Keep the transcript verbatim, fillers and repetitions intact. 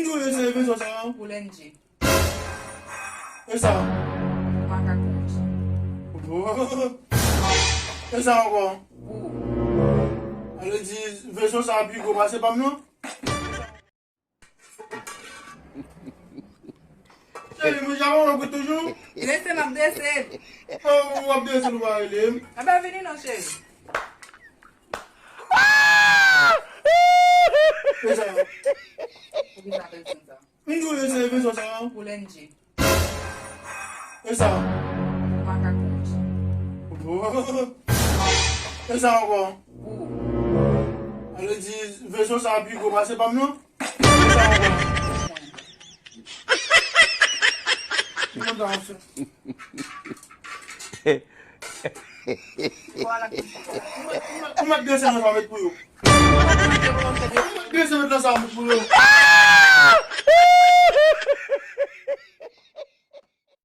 Tou yo se veso sa. Pou Lendji. E sa? Makak wouj. E sa ankò? Pou. Ale di, veso sa pi gwo pase pa m nan? Cheri, mwen ja wè w toujou. Drese m ap drese. Oh, w ap drese, nou pa rele m. Anben, vini non, cheri. E sa? Pou ki sa bèl sen sa? M di w se veso sa. Pou Lendji. E sa? Makak wouj. E sa ankò? Pou. Ale di, veso sa pi gwo pase pa m nan? E sa ankò? Ki konn sa, monchè? Ou mèt, ou mèt, ou mèt drese nan sa met pou yo. Ou mèt drese met nan sa met pou yo.